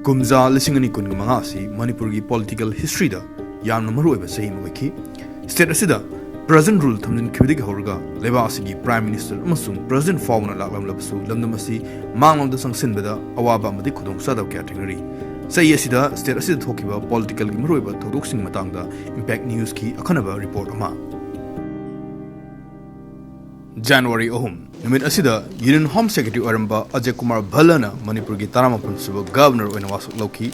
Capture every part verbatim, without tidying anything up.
ꯀꯨꯝꯖꯥ ꯂꯤꯁꯤꯡ ꯑꯅꯤ ꯀꯨꯟꯒ ꯃꯉꯥ ꯑꯁꯤ ꯃꯅꯤꯄꯨꯔꯒꯤ political historyꯗ ꯌꯥꯝꯅ ꯃꯔꯨꯑꯣꯏꯕ ꯆꯍꯤ ꯑꯃ ꯑꯣꯏꯈꯤ꯫ State ꯑꯁꯤꯗ Present Rule ꯊꯝꯖꯤꯟꯈꯤꯕꯗꯒꯤ ꯍꯧꯔꯒ ꯂꯩꯕꯥꯛ ꯑꯁꯤꯒꯤ Prime Minister ꯑꯃꯁꯨꯡ President ꯐꯥꯎꯕꯅ ꯂꯥꯛꯂꯝꯂꯕꯁꯨ, ꯂꯝꯗꯝ ꯑꯁꯤ ꯃꯥꯡꯂꯣꯝꯗ ꯆꯪꯁꯤꯟꯕꯗ ꯑꯋꯥꯕ ꯑꯃꯗꯤ ꯈꯨꯗꯣꯡꯆꯥꯗꯕ ꯀꯌꯥ ꯊꯦꯡꯅꯔꯤ꯫ ꯆꯍꯤ ꯑꯁꯤꯗ state ꯑꯁꯤꯗ ꯊꯣꯛꯈꯤꯕ politicalꯒꯤ ꯃꯔꯨꯑꯣꯏꯕ ꯊꯧꯗꯣꯛꯁꯤꯡ ꯃꯇꯥꯡꯗ Impact Newsꯀꯤ ꯑꯈꯟꯅꯕ report ꯑꯃ꯫ January ꯑꯍꯨꯝ ꯅꯨꯃꯤꯠ ꯑꯁꯤꯗ Union Home Secretary ꯑꯣꯏꯔꯝꯕ ꯑꯖꯌ ꯀꯨꯃꯥꯔ ꯚꯜꯂꯅ ꯃꯅꯤꯄꯨꯔꯒꯤ ꯇꯔꯥꯃꯥꯄꯟ ꯁꯨꯕ Governor ꯑꯣꯏꯅ ꯋꯥꯁꯛ ꯂꯧꯈꯤ꯫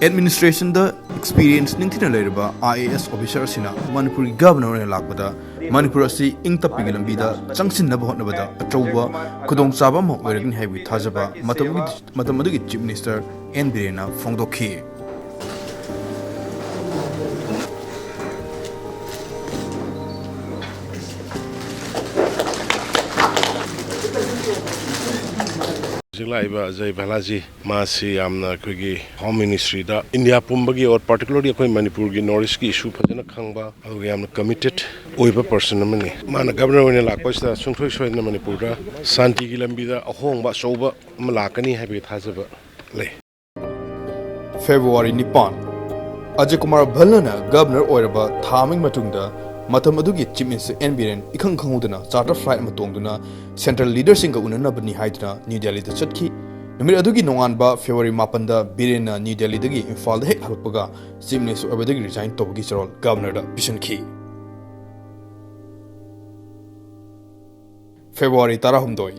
Administrationꯗ experience ꯅꯤꯡꯊꯤꯅ ꯂꯩꯔꯕ I A S officer ꯑꯁꯤꯅ ꯃꯅꯤꯄꯨꯔꯒꯤ Governor ꯑꯣꯏꯅ ꯂꯥꯛꯄꯗ ꯃꯅꯤꯄꯨꯔ ꯑꯁꯤ ꯏꯪ ꯇꯞꯄꯒꯤ ꯂꯝꯕꯤꯗ ꯆꯪꯁꯤꯟꯅꯕ ꯍꯣꯠꯅꯕꯗ ꯑꯆꯧꯕ ꯈꯨꯗꯣꯡꯆꯥꯕ ꯑꯃ ꯑꯣꯏꯔꯒꯅꯤ ꯍꯥꯏꯕꯒꯤ ꯊꯥꯖꯕ ꯃꯇꯝ ꯑꯗꯨꯒꯤ, ꯃꯇꯝ ꯑꯗꯨꯒꯤ Chief Minister ꯑꯦꯟ ꯕꯤꯔꯦꯟꯅ ꯐꯣꯡꯗꯣꯛꯈꯤ꯫ ꯍꯧꯖꯤꯛ ꯂꯥꯛꯏꯕ ꯑꯖꯌ ꯚꯜꯂꯥꯖꯤ, ꯃꯥꯁꯤ ꯌꯥꯝꯅ ꯑꯩꯈꯣꯏꯒꯤ Home Ministryꯗ India ꯄꯨꯝꯕꯒꯤ, or particularly ꯑꯩꯈꯣꯏ ꯃꯅꯤꯄꯨꯔꯒꯤ North Eastꯀꯤ issue ꯐꯖꯅ ꯈꯪꯕ, ꯑꯗꯨꯒ ꯌꯥꯝꯅ committed ꯑꯣꯏꯕ person ꯑꯃꯅꯤ꯫ ꯃꯥꯅ Governor ꯑꯣꯏꯅ ꯂꯥꯛꯄꯁꯤꯗ ꯁꯨꯡꯁꯣꯏ ꯁꯣꯏꯗꯅ ꯃꯅꯤꯄꯨꯔꯗ ꯁꯥꯟꯇꯤꯒꯤ ꯂꯝꯕꯤꯗ ꯑꯍꯣꯡꯕ ꯑꯆꯧꯕ ꯑꯃ ꯂꯥꯛꯀꯅꯤ ꯍꯥꯏꯕꯒꯤ ꯊꯥꯖꯕ ꯂꯩ꯫ February ꯅꯤꯄꯥꯟ, ꯑꯖꯌ ꯀꯨꯃꯥꯔ ꯚꯜꯂꯅ Governor ꯑꯣꯏꯔꯕ ꯊꯥ ꯑꯃꯒꯤ ꯃꯇꯨꯡꯗ ꯃꯇꯝ ꯑꯗꯨꯒꯤ Chief Minister ꯑꯦꯟ ꯕꯤꯔꯦꯟ ꯏꯈꯪ ꯈꯪꯍꯧꯗꯅ charter flight ꯑꯃ ꯇꯣꯡꯗꯨꯅ Central leaderꯁꯤꯡꯒ ꯎꯅꯅꯕꯅꯤ ꯍꯥꯏꯗꯨꯅ New Delhiꯗ ꯆꯠꯈꯤ꯫ ꯅꯨꯃꯤꯠ ꯑꯗꯨꯒꯤ ꯅꯣꯡꯉꯥꯟꯕ February ꯃꯥꯄꯟꯗ ꯕꯤꯔꯦꯟꯅ New Delhiꯗꯒꯤ ꯏꯝꯐꯥꯜꯗ ꯍꯦꯛ ꯍꯜꯂꯛꯄꯒ Chief Minister ꯑꯣꯏꯕꯗꯒꯤ resign ꯇꯧꯕꯒꯤ ꯆꯥꯔꯣꯜ Governorꯗ ꯄꯤꯁꯤꯟꯈꯤ꯫ ꯐꯦꯕ꯭ꯔꯨꯋꯥꯔꯤ ꯇꯔꯥꯍꯨꯝꯗꯣꯏ꯫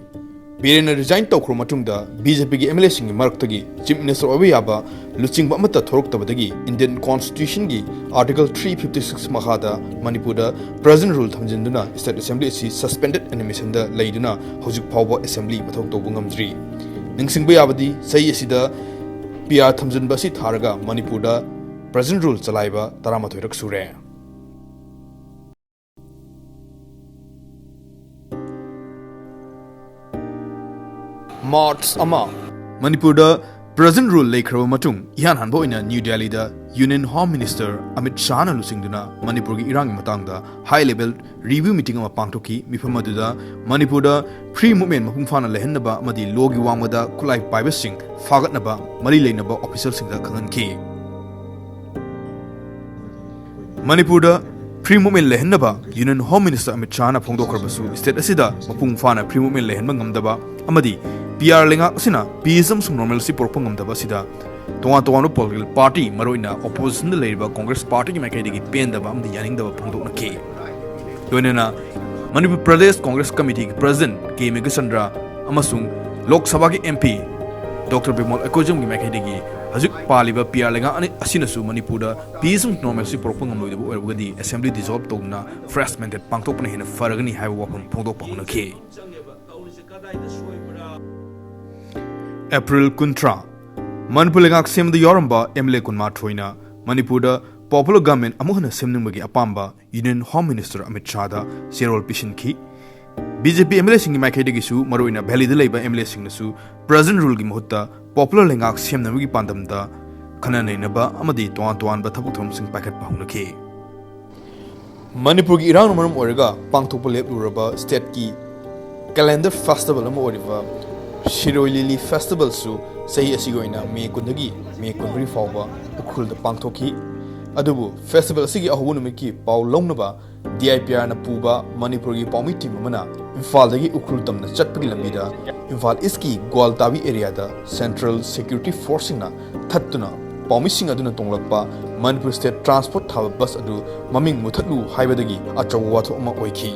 ꯕꯤꯔꯦꯟꯅ resign ꯇꯧꯈ꯭ꯔꯕ ꯃꯇꯨꯡꯗ BJPꯒꯤ MLAꯁꯤꯡꯒꯤ ꯃꯔꯛꯇꯒꯤ Chief Minister ꯑꯣꯏꯕ ꯌꯥꯕ ꯂꯨꯆꯤꯡꯕ ꯑꯃꯠꯇ ꯊꯣꯔꯛꯇꯕꯗꯒꯤ Indian Constitutionꯒꯤ Article three fifty six ꯃꯈꯥꯗ ꯃꯅꯤꯄꯨꯔꯗ Present Rule ꯊꯝꯖꯤꯟꯗꯨꯅ State Assembly ꯑꯁꯤ suspended animationꯗ ꯂꯩꯗꯨꯅ ꯍꯧꯖꯤꯛ ꯐꯥꯎꯕ Assembly ꯃꯊꯧ ꯇꯧꯕ ꯉꯝꯗ꯭ꯔꯤ꯫ ꯅꯤꯡꯁꯤꯡꯕ ꯌꯥꯕꯗꯤ, ꯆꯍꯤ ꯑꯁꯤꯗ PR ꯊꯝꯖꯤꯟꯕ ꯑꯁꯤ ꯊꯥꯔꯒ ꯃꯅꯤꯄꯨꯔꯗ Present Rule ꯆꯂꯥꯏꯕ ꯇꯔꯥꯃꯥꯊꯣꯏꯔꯛ ꯁꯨꯔꯦ꯫ ꯃꯥꯔꯆ ꯑꯃ꯫ ꯃꯅꯤꯄꯨꯔꯗ Present Rule ꯂꯩꯈ꯭ꯔꯕ ꯃꯇꯨꯡ, ꯏꯍꯥꯟ ꯍꯥꯟꯕ ꯑꯣꯏꯅ ꯅ꯭ꯌꯨ ꯗꯦꯜꯂꯤꯗ Union Home Minister ꯑꯃꯤꯠ ꯁꯥꯍꯅ ꯂꯨꯆꯤꯡꯗꯨꯅ ꯃꯅꯤꯄꯨꯔꯒꯤ ꯏꯔꯥꯡꯒꯤ ꯃꯇꯥꯡꯗ high level review meeting ꯑꯃ ꯄꯥꯡꯊꯣꯛꯈꯤ꯫ ꯃꯤꯐꯝ ꯑꯗꯨꯗ ꯃꯅꯤꯄꯨꯔꯗ free movement ꯃꯄꯨꯡ ꯐꯥꯅ ꯂꯩꯍꯟꯅꯕ ꯑꯃꯗꯤ lawꯒꯤ ꯋꯥꯡꯃꯗ ꯈꯨꯠꯂꯥꯏ ꯄꯥꯏꯕꯁꯤꯡ ꯐꯥꯒꯠꯅꯕ ꯃꯔꯤ ꯂꯩꯅꯕ officialꯁꯤꯡꯗ ꯈꯪꯍꯟꯈꯤ꯫ ꯃꯅꯤꯄꯨꯔꯗ free movement ꯂꯩꯍꯟꯅꯕ Union Home Minister Amit ꯁꯥꯍꯅ ꯐꯣꯡꯗꯣꯛꯈ꯭ꯔꯕꯁꯨ, state ꯑꯁꯤꯗ ꯃꯄꯨꯡ ꯐꯥꯅ free movement ꯂꯩꯍꯟꯕ ꯉꯝꯗꯕ ꯑꯃꯗꯤ PR ꯂꯩꯉꯥꯛ ꯑꯁꯤꯅ peace ꯑꯃꯁꯨꯡ normalcy ꯄꯨꯔꯛꯄ ꯉꯝꯗꯕ ꯑꯁꯤꯗ ꯇꯣꯉꯥꯟ ꯇꯣꯉꯥꯟꯕ political party, ꯃꯔꯨꯑꯣꯏꯅ oppositionꯗ ꯂꯩꯔꯤꯕ Congress partyꯒꯤ ꯃꯥꯏꯀꯩꯗꯒꯤ ꯄꯦꯟꯗꯕ ꯑꯃꯗꯤ ꯌꯥꯅꯤꯡꯗꯕ ꯐꯣꯡꯗꯣꯛꯅꯈꯤ꯫ ꯂꯣꯏꯅꯅ ꯃꯅꯤꯄꯨꯔ ꯄ꯭ꯔꯗꯦꯁ Congress Committeeꯒꯤ President ꯀꯦ ꯃꯦꯘꯆꯟꯗ꯭ꯔ ꯑꯃꯁꯨꯡ ꯂꯣꯛ ꯁꯚꯥꯒꯤ MP Doctor ꯕꯤꯃꯣꯜ ꯑꯦꯀꯣꯏꯖꯝꯒꯤ ꯃꯥꯏꯀꯩꯗꯒꯤ ꯍꯧꯖꯤꯛ ꯄꯥꯜꯂꯤꯕ PR ꯂꯩꯉꯥꯛ ꯑꯅꯤ ꯑꯁꯤꯅꯁꯨ ꯃꯅꯤꯄꯨꯔꯗ peace ꯑꯃꯁꯨꯡ normalcy ꯄꯨꯔꯛꯄ ꯉꯝꯂꯣꯏꯗꯕ ꯑꯣꯏꯔꯕꯗꯤ Assembly dissolve ꯇꯧꯗꯨꯅ fresh mandate ꯄꯥꯡꯊꯣꯛꯄꯅ ꯍꯦꯟꯅ ꯐꯔꯒꯅꯤ ꯍꯥꯏꯕ ꯋꯥꯐꯝ ꯐꯣꯡꯗꯣꯛꯄ ꯍꯧꯅꯈꯤ꯫ ꯑꯦꯄ꯭ꯔꯤꯜ ꯀꯨꯟꯊ꯭ꯔꯥ꯫ ꯃꯅꯤꯄꯨꯔ ꯂꯩꯉꯥꯛ ꯁꯦꯝꯕꯗ ꯌꯥꯎꯔꯝꯕ MLA ꯀꯨꯟꯃꯥꯊꯣꯏꯅ ꯃꯅꯤꯄꯨꯔꯗ popular government ꯑꯃꯨꯛ ꯍꯟꯅ ꯁꯦꯝꯅꯤꯡꯕꯒꯤ ꯑꯄꯥꯝꯕ Union Home Minister ꯑꯃꯤꯠ ꯁꯥꯍꯗ ꯆꯦꯔꯣꯜ ꯄꯤꯁꯤꯟꯈꯤ꯫ BJP MLAꯁꯤꯡꯒꯤ ꯃꯥꯏꯀꯩꯗꯒꯤꯁꯨ, ꯃꯔꯨꯑꯣꯏꯅ Valleyꯗ ꯂꯩꯕ MLAꯁꯤꯡꯅꯁꯨ Present Ruleꯒꯤ ꯃꯍꯨꯠꯇ popular ꯂꯩꯉꯥꯛ ꯁꯦꯝꯅꯕꯒꯤ ꯄꯥꯟꯗꯝꯗ ꯈꯟꯅ ꯅꯩꯅꯕ ꯑꯃꯗꯤ ꯇꯣꯉꯥꯟ ꯇꯣꯉꯥꯟꯕ ꯊꯕꯛ ꯊꯧꯔꯝꯁꯤꯡ ꯄꯥꯏꯈꯠꯄ ꯍꯧꯅꯈꯤ꯫ ꯃꯅꯤꯄꯨꯔꯒꯤ ꯏꯔꯥꯡꯅ ꯃꯔꯝ ꯑꯣꯏꯔꯒ ꯄꯥꯡꯊꯣꯛꯄ ꯂꯦꯞꯂꯨꯔꯕ stateꯀꯤ calendar festival ꯑꯃ ꯑꯣꯏꯔꯤꯕ ꯁꯤꯔꯣꯏ ꯂꯤꯂꯤ festivalꯁꯨ ꯆꯍꯤ ꯑꯁꯤꯒꯤ ꯑꯣꯏꯅ ꯃꯦ ꯀꯨꯟꯗꯒꯤ ꯃꯦ ꯀꯨꯟꯃꯔꯤ ꯐꯥꯎꯕ ꯎꯈ꯭ꯔꯨꯜꯗ ꯄꯥꯡꯊꯣꯛꯈꯤ꯫ ꯑꯗꯨꯕꯨ festival ꯑꯁꯤꯒꯤ ꯑꯍꯧꯕ ꯅꯨꯃꯤꯠꯀꯤ ꯄꯥꯎ ꯂꯧꯅꯕ DIPRꯅ ꯄꯨꯕ ꯃꯅꯤꯄꯨꯔꯒꯤ ꯄꯥꯎꯃꯤ team ꯑꯃꯅ ꯏꯝꯐꯥꯜꯗꯒꯤ ꯎꯈ꯭ꯔꯨꯜ ꯇꯝꯅ ꯆꯠꯄꯒꯤ ꯂꯝꯕꯤꯗ ꯏꯝꯐꯥꯜ Eastꯀꯤ ꯒ꯭ꯋꯥꯜꯇꯥꯕꯤ areaꯗ Central Security Forceꯁꯤꯡꯅ ꯊꯠꯇꯨꯅ ꯄꯥꯎꯃꯤꯁꯤꯡ ꯑꯗꯨꯅ ꯇꯣꯡꯂꯛꯄ ꯃꯅꯤꯄꯨꯔ state transport ꯊꯥꯕ bus ꯑꯗꯨ ꯃꯃꯤꯡ ꯃꯨꯊꯠꯂꯨ ꯍꯥꯏꯕꯗꯒꯤ ꯑꯆꯧꯕ ꯋꯥꯊꯣꯛ ꯑꯃ ꯑꯣꯏꯈꯤ꯫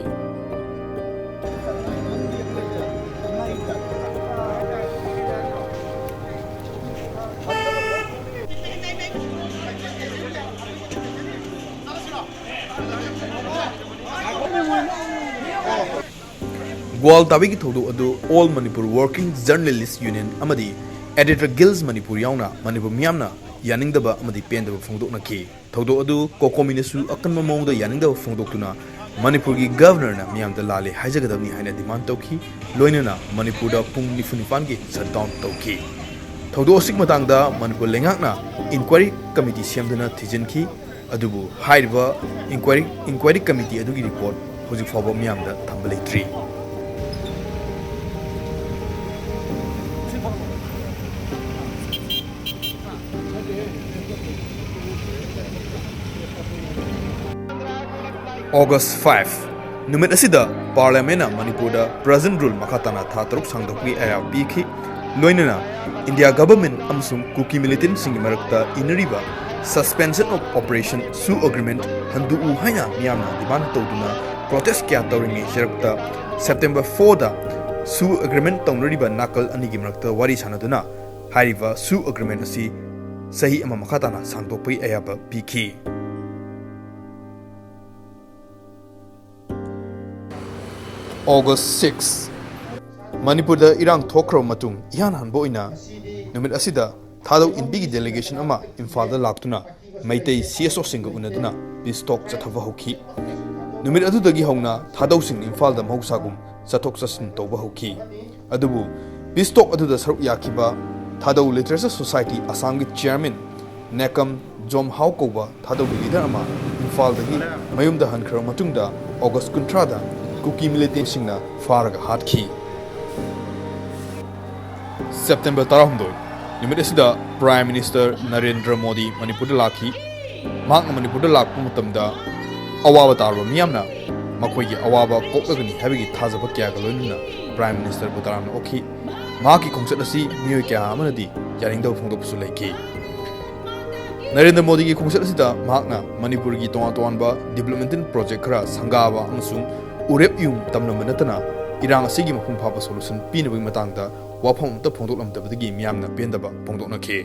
ꯒ꯭ꯋꯥꯜ ꯇꯥꯕꯤꯒꯤ ꯊꯧꯗꯣꯛ ꯑꯗꯨ All Manipur Working Journalist Union ꯑꯃꯗꯤ Editor Guilds Manipur ꯌꯥꯎꯅ ꯃꯅꯤꯄꯨꯔ ꯃꯤꯌꯥꯝꯅ ꯌꯥꯅꯤꯡꯗꯕ ꯑꯃꯗꯤ ꯄꯦꯟꯗꯕ ꯐꯣꯡꯗꯣꯛꯅꯈꯤ꯫ ꯊꯧꯗꯣꯛ ꯑꯗꯨ ꯀꯣꯀꯣꯃꯤꯅꯁꯨ ꯑꯀꯟꯕ ꯃꯑꯣꯡꯗ ꯌꯥꯅꯤꯡꯗꯕ ꯐꯣꯡꯗꯣꯛꯇꯨꯅ ꯃꯅꯤꯄꯨꯔꯒꯤ ꯒꯚꯔꯅꯔꯅ ꯃꯤꯌꯥꯝꯗ ꯂꯥꯜꯂꯦ ꯍꯥꯏꯖꯒꯗꯕꯅꯤ ꯍꯥꯏꯅ ꯗꯤꯃꯥꯟ ꯇꯧꯈꯤ꯫ ꯂꯣꯏꯅꯅ ꯃꯅꯤꯄꯨꯔꯗ ꯄꯨꯡ ꯅꯤꯐꯨ ꯅꯤꯄꯥꯟꯒꯤ ꯁꯠꯗꯥꯎꯟ ꯇꯧꯈꯤ꯫ ꯊꯧꯗꯣꯛ ꯑꯁꯤꯒꯤ ꯃꯇꯥꯡꯗ ꯃꯅꯤꯄꯨꯔ ꯂꯩꯉꯥꯛꯅ ꯏꯟꯀ꯭ꯋꯥꯏꯔꯤ ꯀꯃꯤꯇꯤ ꯁꯦꯝꯗꯨꯅ ꯊꯤꯖꯤꯟꯈꯤ꯫ ꯑꯗꯨꯕꯨ ꯍꯥꯏꯔꯤꯕ ꯏꯟꯀ꯭ꯋꯥꯏꯔꯤ, ꯏꯟꯀ꯭ꯋꯥꯏꯔꯤ ꯀꯃꯤꯇꯤ ꯑꯗꯨꯒꯤ ꯔꯤꯄꯣꯔꯠ ꯍꯧꯖꯤꯛ ꯐꯥꯎꯕ ꯃꯤꯌꯥꯝꯗ ꯊꯝꯕ ꯂꯩꯇ꯭ꯔꯤ꯫ August five, ꯅꯨꯃꯤꯠ ꯑꯁꯤꯗ ꯄꯥꯔꯂꯤꯌꯥꯃꯦꯟꯅ ꯃꯅꯤꯄꯨꯔꯗ present rule ꯃꯈꯥ ꯇꯥꯅ ꯊꯥ ꯇꯔꯨꯛ ꯁꯥꯡꯗꯣꯛꯄꯒꯤ ꯑꯌꯥꯕ ꯄꯤꯈꯤ꯫ ꯂꯣꯏꯅꯅ ꯏꯟꯗꯤꯌꯥ ꯒꯚꯔꯟꯃꯦꯟꯠ ꯑꯃꯁꯨꯡ ꯀꯨꯀꯤ ꯃꯤꯂꯤꯇꯦꯟꯠꯁꯤꯡꯒꯤ ꯃꯔꯛꯇ ꯏꯟꯅꯔꯤꯕ suspension of operation, ꯁꯨ ꯑꯦꯒ꯭ꯔꯤꯃꯦꯟꯠ ꯍꯟꯗꯣꯛꯎ ꯍꯥꯏꯅ ꯃꯤꯌꯥꯝꯅ ꯗꯤꯃꯥꯟ ꯇꯧꯗꯨꯅ ꯄ꯭ꯔꯣꯇꯦꯁ ꯀꯌꯥ ꯇꯧꯔꯤꯉꯩ ꯆꯔꯛꯇ September fourꯗ ꯁꯨ ꯑꯦꯒ꯭ꯔꯤꯃꯦꯟꯠ ꯇꯧꯅꯔꯤꯕ ꯅꯥꯀꯜ ꯑꯅꯤꯒꯤ ꯃꯔꯛꯇ ꯋꯥꯔꯤ ꯁꯥꯟꯅꯗꯨꯅ ꯍꯥꯏꯔꯤꯕ ꯁꯨ ꯑꯦꯒ꯭ꯔꯤꯃꯦꯟꯠ ꯑꯁꯤ ꯆꯍꯤ ꯑꯃ ꯃꯈꯥ ꯇꯥꯅ ꯁꯥꯡꯗꯣꯛꯄꯒꯤ ꯑꯌꯥꯕ ꯄꯤꯈꯤ꯫ August six, ꯃꯅꯤꯄꯨꯔꯗ ꯏꯔꯥꯡ ꯊꯣꯛꯈ꯭ꯔꯕ ꯃꯇꯨꯡ ꯏꯍꯥꯟ ꯍꯥꯟꯕ ꯑꯣꯏꯅ ꯅꯨꯃꯤꯠ ꯑꯁꯤꯗ ꯊꯥꯗꯧ ꯏꯟꯕꯤꯒꯤ ꯗꯦꯂꯤꯒꯦꯁꯟ ꯑꯃ ꯏꯝꯐꯥꯜꯗ ꯂꯥꯛꯇꯨꯅ ꯃꯩꯇꯩ ꯁꯤ ꯑꯦꯁ ꯑꯣꯁꯤꯡꯒ ꯎꯅꯗꯨꯅ ꯄꯤꯁ ꯇꯣꯛ ꯆꯠꯊꯕ ꯍꯧꯈꯤ꯫ ꯅꯨꯃꯤꯠ ꯑꯗꯨꯗꯒꯤ ꯍꯧꯅ ꯊꯥꯗꯧꯁꯤꯡ ꯏꯝꯐꯥꯜꯗ ꯃꯍꯧꯁꯥꯒꯨꯝ ꯆꯠꯊꯣꯛ ꯆꯠꯁꯤꯟ ꯇꯧꯕ ꯍꯧꯈꯤ꯫ ꯑꯗꯨꯕꯨ ꯄꯤꯁ ꯇꯣꯛ ꯑꯗꯨꯗ ꯁꯔꯨꯛ ꯌꯥꯈꯤꯕ ꯊꯥꯗꯧ ꯂꯤꯇꯔꯦꯆꯔ ꯁꯣꯁꯥꯏꯇꯤ ꯑꯁꯥꯝꯒꯤ ꯆꯤꯌꯔꯃꯦꯟ ꯅꯦꯀꯝ ꯖꯣꯝꯍꯥꯎ ꯀꯧꯕ ꯊꯥꯗꯧꯒꯤ ꯂꯤꯗꯔ ꯑꯃ ꯏꯝꯐꯥꯜꯗꯒꯤ ꯃꯌꯨꯝꯗ ꯍꯟꯈ꯭ꯔꯕ ꯃꯇꯨꯡꯗ August ꯀꯨꯟꯊ꯭ꯔꯥꯗ ꯀꯨꯀꯤ ꯃꯤꯂꯤꯇꯦꯟꯠꯁꯤꯡꯅ ꯐꯥꯔꯒ ꯍꯥꯠꯈꯤ꯫ September ꯇꯔꯥꯍꯨꯝꯗꯣꯏ, ꯅꯨꯃꯤꯠ ꯑꯁꯤꯗ Prime Minister ꯅꯔꯦꯟꯗ꯭ꯔ ꯃꯣꯗꯤ ꯃꯅꯤꯄꯨꯔꯗ ꯂꯥꯛꯈꯤ꯫ ꯃꯍꯥꯛꯅ ꯃꯅꯤꯄꯨꯔꯗ ꯂꯥꯛꯄ ꯃꯇꯝꯗ ꯑꯋꯥꯕ ꯇꯥꯔꯕ ꯃꯤꯌꯥꯝꯅ ꯃꯈꯣꯏꯒꯤ ꯑꯋꯥꯕ ꯀꯣꯛꯂꯒꯅꯤ ꯍꯥꯏꯕꯒꯤ ꯊꯥꯖꯕ ꯀꯌꯥꯒ ꯂꯣꯏꯅꯅ Prime Ministerꯕꯨ ꯇꯔꯥꯝꯅ ꯑꯣꯛꯈꯤ꯫ ꯃꯍꯥꯛꯀꯤ ꯈꯣꯡꯆꯠ ꯑꯁꯤ ꯃꯤꯑꯣꯏ ꯀꯌꯥ ꯑꯃꯅꯗꯤ ꯌꯥꯅꯤꯡꯗꯕ ꯐꯣꯡꯗꯣꯛꯄꯁꯨ ꯂꯩꯈꯤ꯫ ꯅꯔꯦꯟꯗ꯭ꯔ ꯃꯣꯗꯤꯒꯤ ꯈꯣꯡꯆꯠ ꯑꯁꯤꯗ ꯃꯍꯥꯛꯅ ꯃꯅꯤꯄꯨꯔꯒꯤ ꯇꯣꯉꯥꯟ ꯇꯣꯉꯥꯟꯕ developmental project ꯈꯔ ꯁꯪꯒꯥꯕ ꯑꯃꯁꯨꯡ ꯎꯔꯦꯞ ꯌꯨꯝ ꯇꯝꯂꯝꯕ ꯅꯠꯇꯅ ꯏꯔꯥꯡ ꯑꯁꯤꯒꯤ ꯃꯄꯨꯡ ꯐꯥꯕ solution ꯄꯤꯅꯕꯒꯤ ꯃꯇꯥꯡꯗ ꯋꯥꯐꯝ ꯑꯃꯠꯇ ꯐꯣꯡꯗꯣꯛꯂꯝꯗꯕꯗꯒꯤ ꯃꯤꯌꯥꯝꯅ ꯄꯦꯟꯗꯕ ꯐꯣꯡꯗꯣꯛꯅꯈꯤ꯫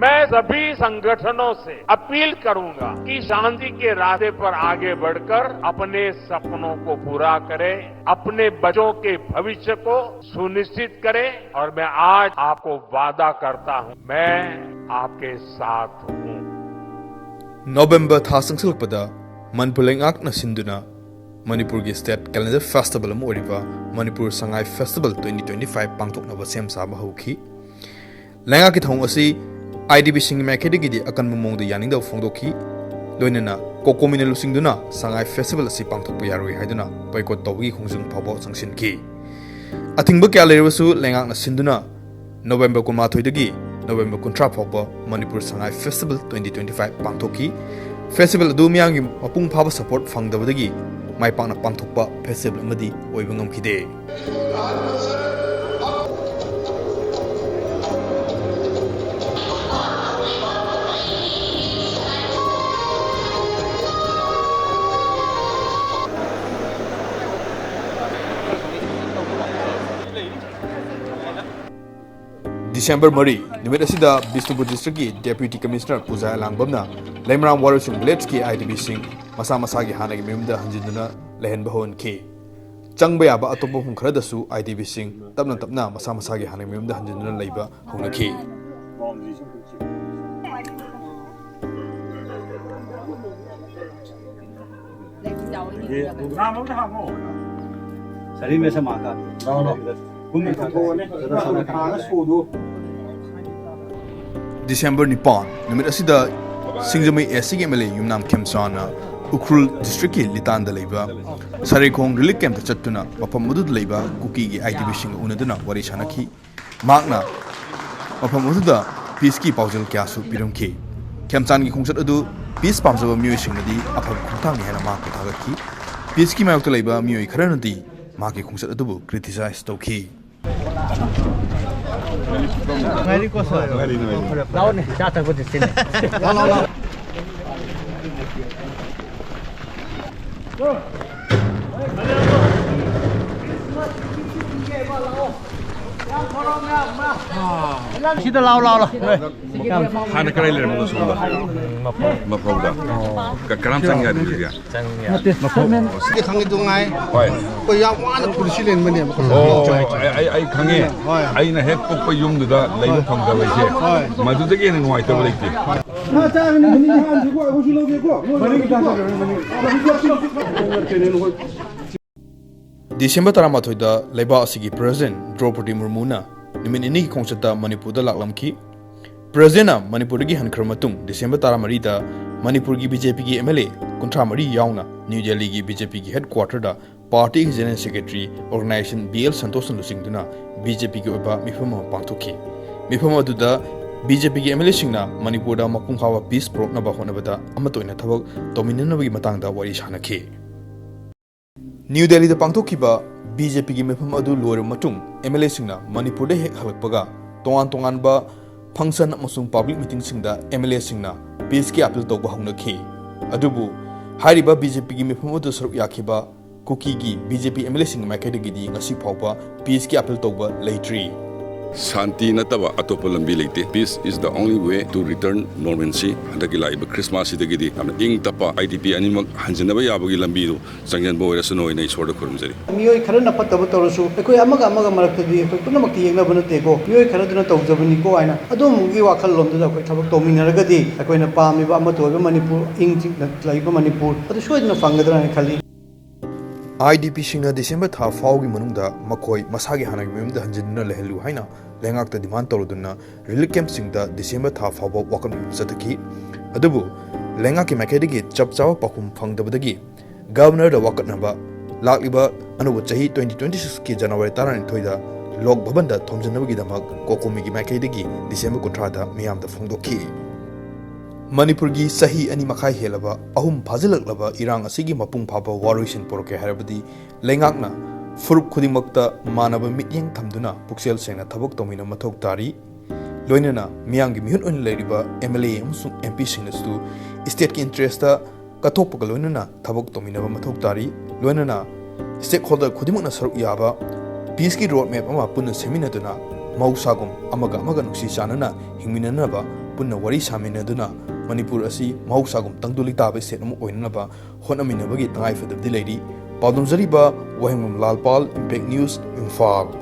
मैं सभी संगठनों से अपील करूंगा कि शांति के रास्ते पर आगे बढ़कर अपने सपनों को पूरा करें, अपने बच्चों के भविष्य को सुनिश्चित करें। और मैं आज आपको वादा करता हूं, मैं आपके साथ हूं। November ꯊꯥ ꯆꯪꯁꯤꯜꯂꯛꯄꯗ ꯃꯅꯤꯄꯨꯔ ꯂꯩꯉꯥꯛꯅ ꯁꯤꯟꯗꯨꯅ ꯃꯅꯤꯄꯨꯔꯒꯤ state calendar festival ꯑꯃ ꯑꯣꯏꯔꯤꯕ Manipur Sangai Festival twenty twenty five ꯄꯥꯡꯊꯣꯛꯅꯕ ꯁꯦꯝ ꯁꯥꯕ ꯍꯧꯈꯤ꯫ ꯂꯩꯉꯥꯛꯀꯤ ꯊꯧꯑꯣꯡ ꯑꯁꯤ IDPꯁꯤꯡꯒꯤ ꯃꯥꯏꯀꯩꯗꯒꯤꯗꯤ ꯑꯀꯟꯕ ꯃꯑꯣꯡꯗ ꯌꯥꯅꯤꯡꯗꯕ ꯐꯣꯡꯗꯣꯛꯈꯤ꯫ ꯂꯣꯏꯅꯅ COCOMIꯅ ꯂꯨꯆꯤꯡꯗꯨꯅ ꯁꯉꯥꯏ Festival ꯑꯁꯤ ꯄꯥꯡꯊꯣꯛꯄ ꯌꯥꯔꯣꯏ ꯍꯥꯏꯗꯨꯅ boycott ꯇꯧꯕꯒꯤ ꯈꯣꯡꯖꯪ ꯐꯥꯎꯕ ꯆꯪꯁꯤꯟꯈꯤ꯫ ꯑꯊꯤꯡꯕ ꯀꯌꯥ ꯂꯩꯔꯕꯁꯨ ꯂꯩꯉꯥꯛꯅ ꯁꯤꯟꯗꯨꯅ November ꯀꯨꯟꯃꯥꯊꯣꯏꯗꯒꯤ November ꯀꯨꯟꯊ꯭ꯔꯥ ꯐꯥꯎꯕ Manipur Sangai Festival twenty twenty five ꯄꯥꯡꯊꯣꯛꯈꯤ꯫ Festival ꯑꯗꯨ ꯃꯤꯌꯥꯝꯒꯤ ꯃꯄꯨꯡ ꯐꯥꯕ support ꯐꯪꯗꯕꯗꯒꯤ ꯃꯥꯏ ꯄꯥꯛꯅ ꯄꯥꯡꯊꯣꯛꯄ festival ꯑꯃꯗꯤ ꯑꯣꯏꯕ ꯉꯝꯈꯤꯗꯦ꯫ December ꯃꯔꯤ ꯅꯨꯃꯤꯠ ꯑꯁꯤꯗ ꯕꯤꯁꯅꯨꯄꯨꯔ districtꯀꯤ Deputy Commissioner ꯄꯨꯖꯥ ꯑꯦꯂꯥꯡꯕꯝꯅ ꯂꯩꯃꯔꯥꯝ ꯋꯥꯔꯣꯏꯁꯤꯡ villageꯀꯤ IDPꯁꯤꯡ ꯃꯁꯥ ꯃꯁꯥꯒꯤ ꯍꯥꯟꯅꯒꯤ ꯃꯌꯨꯝꯗ ꯍꯟꯖꯤꯟꯗꯨꯅ ꯂꯩꯍꯟꯕ ꯍꯧꯍꯟꯈꯤ꯫ ꯆꯪꯕ ꯌꯥꯕ ꯑꯇꯣꯞꯄ ꯃꯐꯝ ꯈꯔꯗꯁꯨ IDPꯁꯤꯡ ꯇꯞꯅ ꯇꯞꯅ ꯃꯁꯥ ꯃꯁꯥꯒꯤ ꯍꯥꯟꯅꯒꯤ ꯃꯌꯨꯝꯗ ꯍꯟꯖꯤꯟꯗꯨꯅ ꯂꯩꯕ ꯍꯧꯅꯈꯤ꯫ ꯁꯔꯤ ꯃꯦꯁ ꯃꯥ ꯀꯥ ꯀꯨꯝꯃꯤ ꯀꯥ ꯁꯨꯗꯨ꯫ December ꯅꯤꯄꯥꯟ ꯅꯨꯃꯤꯠ ꯑꯁꯤꯗ ꯁꯤꯡꯖꯃꯩ SCꯒꯤ MLA ꯌꯨꯝꯅꯥꯝ ꯈꯦꯝꯆꯥꯟꯅ ꯎꯈ꯭ꯔꯨꯜ districtꯀꯤ ꯂꯤꯇꯥꯟꯗ ꯂꯩꯕ ꯁꯔꯩꯈꯣꯡ relief campꯇ ꯆꯠꯇꯨꯅ ꯃꯐꯝ ꯑꯗꯨꯗ ꯂꯩꯕ ꯀꯨꯀꯤꯒꯤ IDPꯁꯤꯡꯒ ꯎꯅꯗꯨꯅ ꯋꯥꯔꯤ ꯁꯥꯅꯈꯤ꯫ ꯃꯍꯥꯛꯅ ꯃꯐꯝ ꯑꯗꯨꯗ peaceꯀꯤ ꯄꯥꯎꯖꯦꯜ ꯀꯌꯥꯁꯨ ꯄꯤꯔꯝꯈꯤ꯫ ꯈꯦꯝꯆꯥꯟꯒꯤ ꯈꯣꯡꯆꯠ ꯑꯗꯨ peace ꯄꯥꯝꯖꯕ ꯃꯤꯑꯣꯏꯁꯤꯡꯅꯗꯤ ꯑꯐꯕ ꯈꯣꯡꯊꯥꯡꯅꯤ ꯍꯥꯏꯅ ꯃꯍꯥꯛꯄꯨ ꯊꯥꯒꯠꯈꯤ꯫ Peaceꯀꯤ ꯃꯥꯌꯣꯛꯇ ꯂꯩꯕ ꯃꯤꯑꯣꯏ ꯈꯔꯅꯗꯤ ꯃꯍꯥꯛꯀꯤ ꯈꯣꯡꯆꯠ ꯑꯗꯨꯕꯨ criticize ꯇꯧꯈꯤ꯫ ꯅꯨꯡꯉꯥꯏꯔꯤꯀꯣ ꯁꯥꯔ? ꯂꯥꯛꯑꯣꯅꯦ, ꯆꯥ ꯊꯛꯄꯗ ꯆꯦꯟꯅꯩ꯫ ꯂꯥꯛꯑꯣ, ꯂꯥꯛꯑꯣ, ꯂꯥꯛꯑꯣ꯫ ꯁꯤꯗ ꯂꯥꯎ, ꯂꯥꯎ, ꯂꯥꯎ꯫ ꯅꯣꯏ꯫ ꯍꯥꯟꯅ ꯀꯗꯥꯏ ꯂꯩꯔꯝꯕꯅꯣ ꯁꯣꯝꯗ? ꯃꯐꯧꯗ꯫ ꯀ-, ꯀꯔꯝ ꯆꯪ ꯌꯥꯗ꯭ꯔꯤꯁꯦ? ꯁꯤꯗꯤ ꯈꯪꯉꯤꯗꯨ ꯉꯥꯏ꯫ ꯍꯣꯏ꯫ ꯑꯩꯈꯣꯏ ꯌꯥꯝ ꯋꯥꯅ ꯄꯨꯟꯁꯤ ꯂꯦꯟꯕꯅꯦꯕ꯫ ꯑꯣ, ꯑꯩ, ꯑꯩ, ꯑꯩ ꯈꯪꯉꯦ꯫ ꯍꯣꯏ꯫ ꯑꯩꯅ ꯍꯦꯛ ꯄꯣꯛꯄ ꯌꯨꯝꯗꯨꯗ ꯂꯩꯕ ꯐꯪꯗꯕ ꯑꯩꯁꯦ꯫ ꯍꯣꯏ꯫ ꯃꯗꯨꯗꯒꯤ ꯍꯦꯟꯅ ꯅꯨꯡꯉꯥꯏꯇꯕ ꯂꯩꯇꯦ꯫ ꯁꯥ ꯆꯥꯒꯅꯤ, ꯃꯅꯤꯡꯒꯤ ꯍꯥꯟꯅꯁꯨꯀꯣ, ꯑꯩꯈꯣꯏꯁꯨ ꯂꯧꯒꯦꯀꯣ꯫ ꯃꯅꯤꯡꯒꯤ ꯆꯥꯒꯅꯤ, ꯃꯅꯤꯡ꯫ ꯗꯤꯁꯦꯝꯕꯔ ꯇꯔꯥꯃꯥꯊꯣꯏꯗ ꯂꯩꯕꯥꯛ ꯑꯁꯤꯒꯤ ꯄ꯭ꯔꯦꯁꯤꯗꯦꯟꯠ ꯗ꯭ꯔꯧꯄꯗꯤ ꯃꯨꯔꯃꯨꯅ ꯅꯨꯃꯤꯠ ꯅꯤꯅꯤꯒꯤ ꯈꯣꯡꯆꯠꯇ ꯃꯅꯤꯄꯨꯔꯗ ꯂꯥꯛꯂꯝꯈꯤ꯫ ꯄ꯭ꯔꯦꯁꯤꯗꯦꯟꯠꯅ ꯃꯅꯤꯄꯨꯔꯗꯒꯤ ꯍꯟꯈ꯭ꯔꯕ ꯃꯇꯨꯡ, ꯗꯤꯁꯦꯝꯕꯔ ꯇꯔꯥꯃꯔꯤꯗ ꯃꯅꯤꯄꯨꯔꯒꯤ ꯕꯤ ꯖꯦ ꯄꯤꯒꯤ ꯑꯦꯝ ꯑꯦꯜ ꯑꯦ ꯀꯨꯟꯊ꯭ꯔꯥ ꯃꯔꯤ ꯌꯥꯎꯅ ꯅ꯭ꯌꯨ ꯗꯦꯜꯂꯤꯒꯤ ꯕꯤ ꯖꯦ ꯄꯤꯒꯤ ꯍꯦꯗꯀ꯭ꯋꯥꯇꯔꯗ ꯄꯥꯔꯇꯤꯒꯤ general secretary, organization B L ꯁꯟꯇꯣꯁꯅ ꯂꯨꯆꯤꯡꯗꯨꯅ ꯕꯤ ꯖꯦ ꯄꯤꯒꯤ ꯑꯣꯏꯕ ꯃꯤꯐꯝ ꯑꯃ ꯄꯥꯡꯊꯣꯛꯈꯤ꯫ ꯃꯤꯐꯝ ꯑꯗꯨꯗ ꯕꯤ ꯖꯦ ꯄꯤꯒꯤ ꯑꯦꯝ ꯑꯦꯜ ꯑꯦꯁꯤꯡꯅ ꯃꯅꯤꯄꯨꯔꯗ ꯃꯄꯨꯡ ꯐꯥꯕ ꯄꯤꯁ ꯄꯨꯔꯛꯅꯕ ꯍꯣꯠꯅꯕꯗ ꯑꯃꯠꯇ ꯑꯣꯏꯅ ꯊꯕꯛ ꯇꯧꯃꯤꯟꯅꯅꯕꯒꯤ ꯃꯇꯥꯡꯗ ꯋꯥꯔꯤ ꯁꯥꯅꯈꯤ꯫ ꯅ꯭ꯌꯨ ꯗꯦꯜꯂꯤꯗ ꯄꯥꯡꯊꯣꯛꯈꯤꯕ ꯕꯤ ꯖꯦ ꯄꯤꯒꯤ ꯃꯤꯐꯝ ꯑꯗꯨ ꯂꯣꯏꯔꯕ ꯃꯇꯨꯡ, ꯑꯦꯝ ꯑꯦꯜ ꯑꯦꯁꯤꯡꯅ ꯃꯅꯤꯄꯨꯔꯗ ꯍꯦꯛ ꯍꯜꯂꯛꯄꯒ ꯇꯣꯉꯥꯟ ꯇꯣꯉꯥꯟꯕ ꯐꯪꯁꯟ ꯑꯃꯁꯨꯡ ꯄꯕ꯭ꯂꯤꯛ ꯃꯤꯇꯤꯡꯁꯤꯡꯗ ꯑꯦꯝ ꯑꯦꯜ ꯑꯦꯁꯤꯡꯅ ꯄꯤꯁꯀꯤ ꯑꯄꯤꯜ ꯇꯧꯕ ꯍꯧꯅꯈꯤ꯫ ꯑꯗꯨꯕꯨ ꯍꯥꯏꯔꯤꯕ ꯕꯤ ꯖꯦ ꯄꯤꯒꯤ ꯃꯤꯐꯝ ꯑꯗꯨꯗ ꯁꯔꯨꯛ ꯌꯥꯈꯤꯕ ꯀꯨꯀꯤꯒꯤ B J P M L ꯑꯦꯁꯤꯡꯒꯤ ꯃꯥꯏꯀꯩꯗꯒꯤꯗꯤ ꯉꯁꯤ ꯐꯥꯎꯕ ꯄꯤꯁꯀꯤ ꯑꯄꯤꯜ ꯇꯧꯕ ꯂꯩꯇ꯭ꯔꯤ꯫ ꯁꯥꯟꯇꯤ ꯅꯠꯇꯕ ꯑꯇꯣꯞꯄ ꯂꯝꯕꯤ ꯂꯩꯇꯦ꯫ Peace is the only way to return normalcy꯫ ꯍꯟꯗꯛꯀꯤ ꯂꯥꯛꯏꯕ ꯈ꯭ꯔꯤꯁꯃꯥꯁꯁꯤꯗꯒꯤꯗꯤ ꯌꯥꯝꯅ ꯏꯪ ꯇꯞꯄ ꯑꯥꯏ ꯗꯤ ꯄꯤ ꯑꯅꯤꯃꯛ ꯍꯟꯖꯤꯟꯅꯕ ꯌꯥꯕꯒꯤ ꯂꯝꯕꯤꯗꯨ ꯆꯪꯁꯤꯟꯕ ꯑꯣꯏꯔꯁꯅꯨ ꯍꯥꯏꯅ ꯏꯁꯣꯔꯗ ꯈꯨꯔꯨꯝꯖꯔꯤ꯫ ꯃꯤꯑꯣꯏ ꯈꯔꯅ ꯐꯠꯇꯕ ꯇꯧꯔꯁꯨ, ꯑꯩꯈꯣꯏ ꯑꯃꯒ ꯑꯃꯒ ꯃꯔꯛꯇꯗꯤ ꯑꯩꯈꯣꯏ ꯄꯨꯝꯅꯃꯛꯇꯤ ꯌꯦꯛꯅꯕ ꯅꯠꯇꯦꯀꯣ, ꯃꯤꯑꯣꯏ ꯈꯔꯗꯨꯅ ꯇꯧꯖꯕꯅꯤꯀꯣ ꯍꯥꯏꯅ ꯑꯗꯨꯒꯨꯝꯕꯒꯤ ꯋꯥꯈꯜꯂꯣꯝꯗꯨꯗ ꯑꯩꯈꯣꯏ ꯊꯕꯛ ꯇꯧꯃꯤꯟꯅꯔꯒꯗꯤ ꯑꯩꯈꯣꯏꯅ ꯄꯥꯝꯃꯤꯕ ꯑꯃꯠꯇ ꯑꯣꯏꯕ ꯃꯅꯤꯄꯨꯔ, ꯏꯪ ꯆꯤꯛꯅ ꯂꯩꯕ ꯃꯅꯤꯄꯨꯔ ꯑꯗꯨ ꯁꯣꯏꯗꯅ ꯐꯪꯒꯗ꯭ꯔꯥ ꯍꯥꯏꯅ ꯈꯜꯂꯤ꯫ ꯑꯥꯏ ꯗꯤ ꯄꯤꯁꯤꯡꯅ ꯗꯤꯁꯦꯝꯕꯔ ꯊꯥ ꯐꯥꯎꯒꯤ ꯃꯅꯨꯡꯗ ꯃꯈꯣꯏ ꯃꯁꯥꯒꯤ ꯍꯥꯟꯅꯒꯤ ꯃꯌꯨꯝꯗ ꯍꯟꯖꯤꯟꯗꯨꯅ ꯂꯩꯍꯜꯂꯨ ꯍꯥꯏꯅ ꯂꯩꯉꯥꯛꯇ ꯗꯤꯃꯥꯟ ꯇꯧꯔꯗꯨꯅ ꯔꯤꯂꯤꯐ ꯀꯦꯝꯞꯁꯤꯡꯗ ꯗꯤꯁꯦꯝꯕꯔ ꯊꯥ ꯐꯥꯎꯕ ꯋꯥꯀꯠ ꯃꯤꯍꯨꯠ ꯆꯠꯊꯈꯤ꯫ ꯑꯗꯨꯕꯨ ꯂꯩꯉꯥꯛꯀꯤ ꯃꯥꯏꯀꯩꯗꯒꯤ ꯆꯞ ꯆꯥꯕ ꯄꯥꯎꯈꯨꯝ ꯐꯪꯗꯕꯗꯒꯤ ꯒꯕꯔꯅꯔꯗ ꯋꯥꯀꯠꯅꯕ ꯂꯥꯛꯂꯤꯕ ꯑꯅꯧꯕ ꯆꯍꯤ twenty twenty-sixꯀꯤ ꯖꯅꯋꯥꯔꯤ ꯇꯔꯥꯅꯤꯊꯣꯏꯗ ꯂꯣꯛ ꯚꯕꯟꯗ ꯊꯣꯝꯖꯤꯟꯅꯕꯒꯤꯗꯃꯛ ꯀꯣꯀꯣꯃꯤꯒꯤ ꯃꯥꯏꯀꯩꯗꯒꯤ ꯗꯤꯁꯦꯝꯕꯔ ꯀꯨꯟꯊ꯭ꯔꯥꯗ ꯃꯤꯌꯥꯝꯗ ꯐꯣꯡꯗꯣꯛꯈꯤ꯫ ꯃꯅꯤꯄꯨꯔꯒꯤ ꯆꯍꯤ ꯑꯅꯤ ꯃꯈꯥꯏ ꯍꯦꯜꯂꯕ, ꯑꯍꯨꯝ ꯐꯥꯖꯤꯜꯂꯛꯂꯕ ꯏꯔꯥꯡ ꯑꯁꯤꯒꯤ ꯃꯄꯨꯡ ꯐꯥꯕ ꯋꯥꯔꯣꯏꯁꯤꯟ ꯄꯨꯔꯛꯀꯦ ꯍꯥꯏꯔꯕꯗꯤ ꯂꯩꯉꯥꯛꯅ ꯐꯨꯔꯨꯞ ꯈꯨꯗꯤꯡꯃꯛꯇ ꯃꯥꯟꯅꯕ ꯃꯤꯠꯌꯦꯡ ꯊꯝꯗꯨꯅ ꯄꯨꯛꯆꯦꯜ ꯁꯦꯡꯅ ꯊꯕꯛ ꯇꯧꯃꯤꯟꯅꯕ ꯃꯊꯧ ꯇꯥꯔꯤ꯫ ꯂꯣꯏꯅꯅ ꯃꯤꯌꯥꯝꯒꯤ ꯃꯤꯍꯨꯠ ꯑꯣꯏꯅ ꯂꯩꯔꯤꯕ ꯑꯦꯝ ꯑꯦꯜ ꯑꯦ ꯑꯃꯁꯨꯡ ꯑꯦꯝ ꯄꯤꯁꯤꯡꯅꯁꯨ ꯁ꯭ꯇꯦꯠꯀꯤ ꯏꯟꯇꯔꯦꯁꯇ ꯀꯠꯊꯣꯛꯄꯒ ꯂꯣꯏꯅꯅ ꯊꯕꯛ ꯇꯧꯃꯤꯟꯅꯕ ꯃꯊꯧ ꯇꯥꯔꯤ꯫ ꯂꯣꯏꯅꯅ ꯁ꯭ꯇꯦꯛꯍꯣꯜꯗꯔ ꯈꯨꯗꯤꯡꯃꯛꯅ ꯁꯔꯨꯛ ꯌꯥꯕ ꯄꯤꯁꯀꯤ ꯔꯣꯗ ꯃꯦꯞ ꯑꯃ ꯄꯨꯟꯅ ꯁꯦꯝꯃꯤꯟꯅꯗꯨꯅ, ꯃꯍꯧꯁꯥꯒꯨꯝ ꯑꯃꯒ ꯑꯃꯒ ꯅꯨꯡꯁꯤ ꯆꯥꯟꯅꯅ ꯍꯤꯡꯃꯤꯟꯅꯅꯕ ꯄꯨꯟꯅ ꯋꯥꯔꯤ ꯁꯥꯃꯤꯟꯅꯗꯨꯅ, ꯃꯅꯤꯄꯨꯔ ꯑꯁꯤ ꯃꯍꯧꯁꯥꯒꯨꯝ ꯇꯪꯗꯨ ꯂꯩꯇꯥꯕ ꯁ꯭ꯇꯦꯠ ꯑꯃ ꯑꯣꯏꯅꯅꯕ ꯍꯣꯠꯅꯃꯤꯟꯅꯕꯒꯤ ꯇꯉꯥꯏꯐꯗꯕꯗꯤ ꯂꯩꯔꯤ꯫ ꯄꯥꯎꯗꯝꯖꯔꯤꯕ ꯋꯥꯍꯦꯡꯕꯝ ꯂꯥꯜꯄꯥꯜ, ꯏꯝꯄꯦꯛ ꯅ꯭ꯌꯨꯁ, ꯏꯝꯐꯥꯜ꯫